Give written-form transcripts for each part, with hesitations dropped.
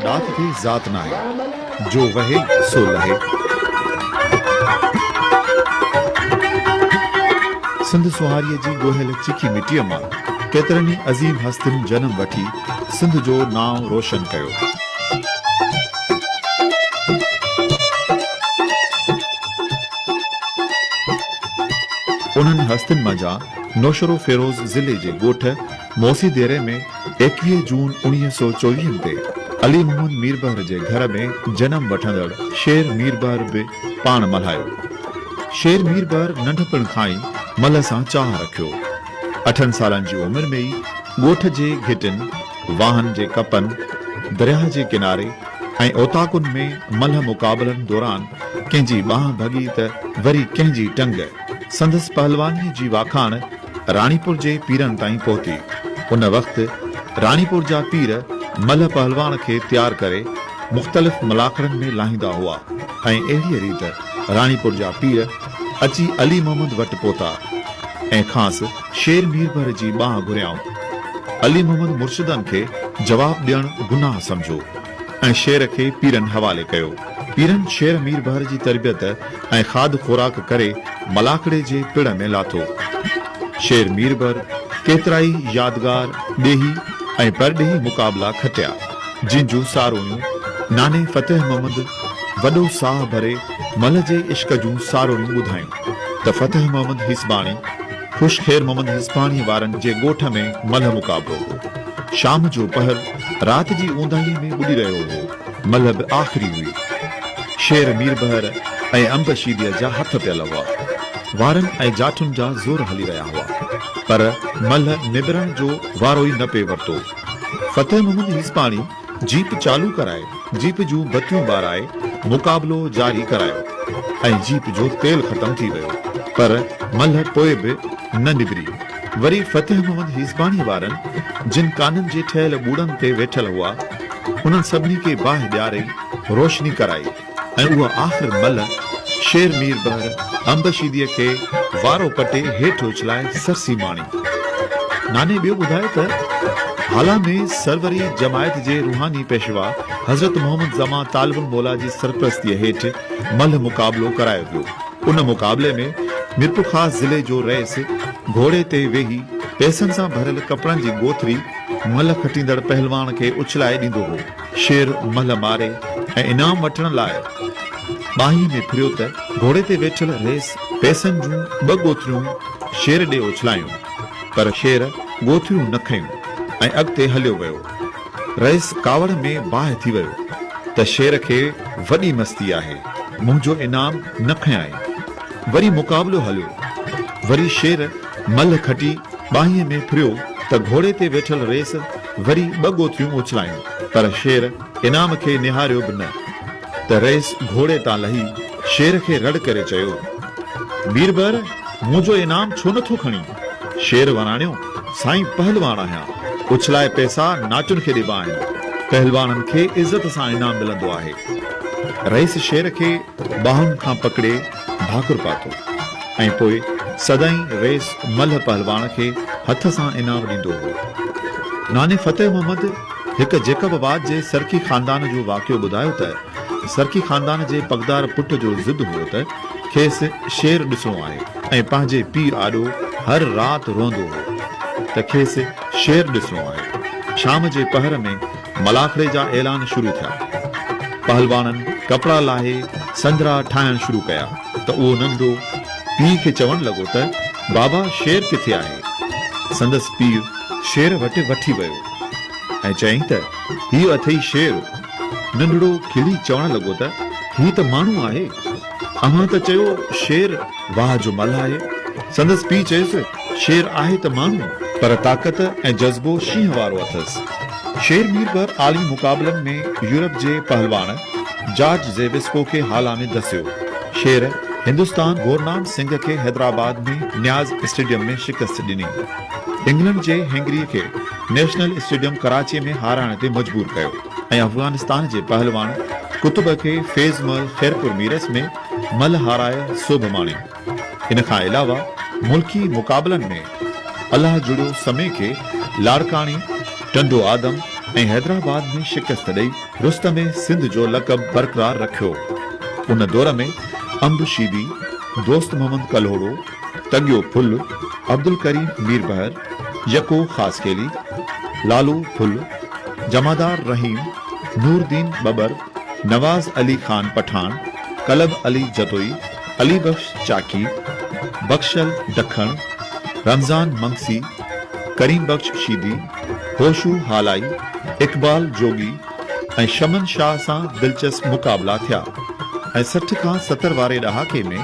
ڏات کي ذات ناهي، جو وهي سو لهي. سنڌ سونهاريء جي ڳوهيل چيڪي مٽيء مان ڪيترن ئي عظيم هستين جنم وٺي سنڌ جو نانء روشن ڪيو. انهن هستين منجهان نوشهروفيروز ضلعي جي ڳوٺ موسي ديري ۾ 21 جون 1924 تي علي محمد ميربحر جي گهر ۾ جنم وٺندڙ شير ميربحر به پاڻ ملهايو. شير ميربحر ننڍپڻ کان ئي ملهه سان چاهه رکيو. اٺن سالن جي عمر ۾ ئي ڳوٺ جي گهٽين، واهن جي ڪپن، درياهه جي ڪناري ۽ اوطاقن ۾ ملهه مقابلن دوران ڪنهن جي ٻانهن ڀڳي ته وري ڪنهن جي ٽنگ. سندس پهلوانيء جي واکاڻ راڻيپور جي پيرن تائين پهتي. ان وقت راڻيپور جا پير ملهه پهلوان کي تيار ڪري مختلف ملاکڙن ۾ لاهيندا هئا ۽ اهڙيء ريت راڻيپور جا پير اچي علي محمد وٽ پهتا ۽ کانئس شير ميربحر جي ٻانهن گهريائون. علي محمد مرشدن کي جواب ڏيڻ گناهه سمجهيو ۽ شير کي پيرن حوالي ڪيو. پيرن شير ميربحر جي تربيت ۽ کاڌ خوراڪ ڪري ملاکڙي جي پڙ ۾ لاٿو. شير ميربحر ڪيترائي يادگار ڏيهي ۽ پرڏيهي مقابلا کٽيا، جن جون ساروڻيون ناني فتح محمد وڏو ساهه ڀري ملهه جي عشق جون ساروڻيون ٻڌايون ته فتح محمد هيسباڻي، خوش خير محمد هيسباڻيء وارن جي ڳوٺ ۾ ملهه مقابلو هو. شام جو پهر رات جي اونداهيء ۾ ٻڏي رهيو هو. ملهه به آخري هئي. شير ميربحر ۽ انب شيديء جا هٿ پيل هئا. وارن ۽ جاٺن جا زور هلي رهيا هئا. پر ملهه نبرڻ جو وارو ئي نه پئي ورتو. فتح محمد هيسباڻي جيپ چالو ڪرائي جيپ جون بتيون ٻارائي مقابلو جاري ڪرايو ۽ جيپ جو تيل ختم ٿي ويو پر ملهه پوء به نه نبري. وري فتح محمد هيسباڻي وارن جن ڪانن جي ٺهيل ٻوڙن تي ويٺل هئا انهن سڀني کي باهه ڏياري روشني ڪرائي ۽ اها آخر ملهه شير مير بحر انب شيديء کي وارو پٽي هيٺ اڇلائي سرسي ماڻي. ناني ٻيو ٻڌايو ته هالا ۾ سروري جماعت جي روحاني پيشوا حضرت محمد زمان طالب الموليٰ جي سرپرستيء هيٺ ملهه مقابلو ڪرايو ويو. ان مقابلي ۾ ميرپورخاص ضلعي جو رئيس گهوڙي تي ويهي پئسن سان ڀريل ڪپڙن جي ڳوٿري ملهه کٽيندڙ پهلواڻ کي اڇلائي ڏيندو هو. شير ملهه ماري ۽ انعام وٺڻ لاء ٻانهيء ۾ ڦريو ته گهوڙي تي ويٺل رئيس پئسن جون ٻه ڳوٿريون شير ڏي اڇلايون، پر شير ڳوٿريون نه کنيون ۽ اڳتي هليو ويو. رئيس ڪاوڙ ۾ باهه ٿي ويو ته شير کي وڏي مستي آهي، منهنجو انعام نه کنيائين. وري مقابلو هليو. وري شير ملهه کٽي ٻانهيء ۾ ڦريو ته گهوڙي تي ويٺل رئيس وري ٻه ڳوٿريون اڇلايون، پر شير انعام کي نهاريو به نه ته رئيس گهوڙي تان لهي شير کي رڙ ڪري چيو، ميربحر منهنجو انعام ڇو نه ٿو کڻين؟ شير وراڻيو، سائين پهلواڻ آهيان، اڇلائي پئسا ناچن کي ڏبا آهن، پهلواڻن کي عزت سان انعام ملندو آهي. رئيس شير کي ٻانهن کان پڪڙي ڀاڪر پاتو ۽ پوء سدائين رئيس ملهه پهلواڻ کي هٿ سان انعام ڏيندو هو. ناني فتح محمد هڪ جيڪب آباد جي سرڪي خاندان جو واقعو ٻڌايو ته سرڪي خاندان جي پڳدار پٽ جو ضد هو ته کيس شير ڏسڻو آهي ۽ پنهنجي پيء آڏو هر رات روئندو هو ته کيس شير ڏسڻو آهي. شام جي پهر ۾ ملاکڙي جا اعلان شروع ٿيا. پهلواڻن ڪپڙا لاهي سندرا ٺاهڻ شروع ڪيا ته اهو ننڍڙو پيء کي چوڻ لڳو ته بابا شير ڪٿي آهي؟ سندس پيء شير وٽ وٺي ويو ۽ چيائين ته هيء اٿئي شير. ننڍڙو کلي چوڻ لڳو ته هي ته ماڻهو آهي. اوهان ته چيو شير واهه جو ملهه آهي. سندس پيء چيس، شير آهي ته ماڻهو، پر طاقت ۽ جذبو شينهن وارو اٿس. شير ميربحر عالمي مقابلن ۾ يورپ جي پهلواڻ جارج زيوسڪو کي هالا ۾ دسيو. شير هندستان گورنام سنگهه کي حيدرآباد ۾ نياز اسٽيڊيم ۾ شڪست ڏني. انگلنڊ جي هنگري کي نيشنل اسٽيڊيم ڪراچي ۾ هارائڻ تي مجبور ڪيو ۽ افغانستان جي پهلواڻ قطب کي فيض محل خيرپور ميرس ۾ ملهه هارائي سوڀ ماڻي. ان کان علاوه ملڪي مقابلن ۾ الله جڙيو سمي کي لاڙڪاڻي، ٽنڊو آدم ۽ حيدرآباد ۾ شڪست ڏئي رستم سنڌ جو لقب برقرار رکيو. ان دور ۾ انب شيدي، دوست محمد ڪلهوڙو، تڳيو ڦل، عبدالڪريم ميربحر، يڪو خاصخيلي، لالو ڦل، جمعدار رحيم، نور دين ٻٻر، نواز علي خان پٺاڻ، قلب علي جتوئي، علي بخش چاڪي، بخشل ڊکڻ، رمضان منگسي، ڪريم بخش شيدي، هوشو هالائي، اقبال جوڳي ۽ شمن شاهه سان دلچسپ مقابلا ٿيا ۽ 60 کان 70 واري ڏهاڪي ۾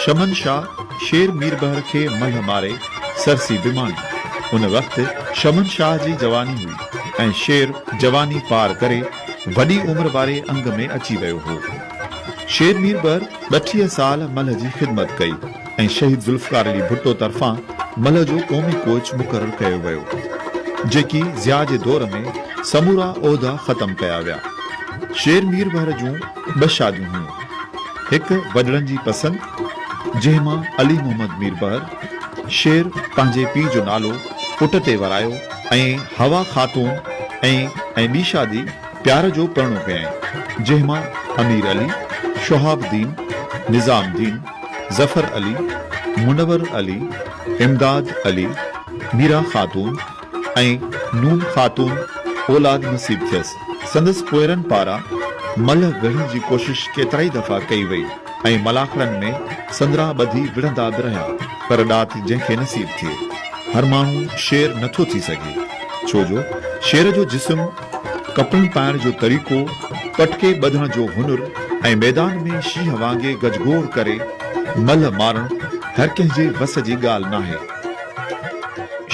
شمن شاهه شير ميربحر کي ملهه ماري سرسي به ماڻي. ان وقت شمن شاهه جي جواني هئي ۽ شير جواني پار ڪري وڏي عمر واري انگ ۾ اچي ويو هو. شير ميربحر 32 سال ملهه جي خدمت ڪئي ۽ شهيد ذوالفقار علي ڀٽو طرفان ملهه جو قومي ڪوچ مقرر ڪيو ويو. جيڪي ضياء جي دور ۾ سمورا عهدا ختم ڪيا ويا. شير ميربحر جون ٻه شاديون هيون. هڪ وڏڙن جي پسند، جنهن مان علي محمد ميربحر، شير، پنهنجي پيء جو نالو پٽ تي ورايو ۽ حوا خاتون ۽ ۽ ٻي شادي پيار جو پرڻو ڪيائين، جنهن مان امير علي، شهاب الدين، نظام الدين، ظفر علي، منور علي، امداد علي، ميران خاتون ۽ نون خاتون اولاد نصيب ٿيس. سندس پوئرن پاران ملهه وڙهڻ جي ڪوشش ڪيترائي دفعا ڪئي وئي ۽ ملاکڙن ۾ سندرا ٻڌي وڙهندا به رهيا، پر ڏات جنهن کي نصيب ٿئي. هر ماڻهو شير نٿو ٿي سگهي، ڇو جو شير جو جسم، ڪپڙن پائڻ جو طريقو، پٽڪي ٻڌڻ جو هنر ۽ ميدان ۾ شينهن وانگي گجگوڙ ڪري ملهه مارڻ هر ڪنهن جي وس جي ڳالهه ناهي.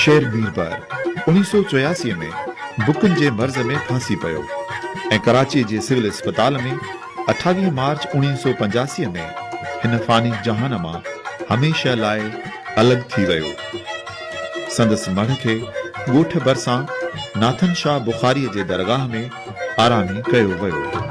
شير ميربحر 1984 ۾ بڪن جي مرض ۾ ڦاسي پيو ۽ ڪراچيء جي سول اسپتال ۾ 28 مارچ 1985 ۾ هن فاني جهان مان هميشه لاء الڳ ٿي ويو. سندس مڙهه کي ڳوٺ ڀرسان ناٿن شاهه بخاريء جي درگاهه ۾ آرامي ڪيو ويو.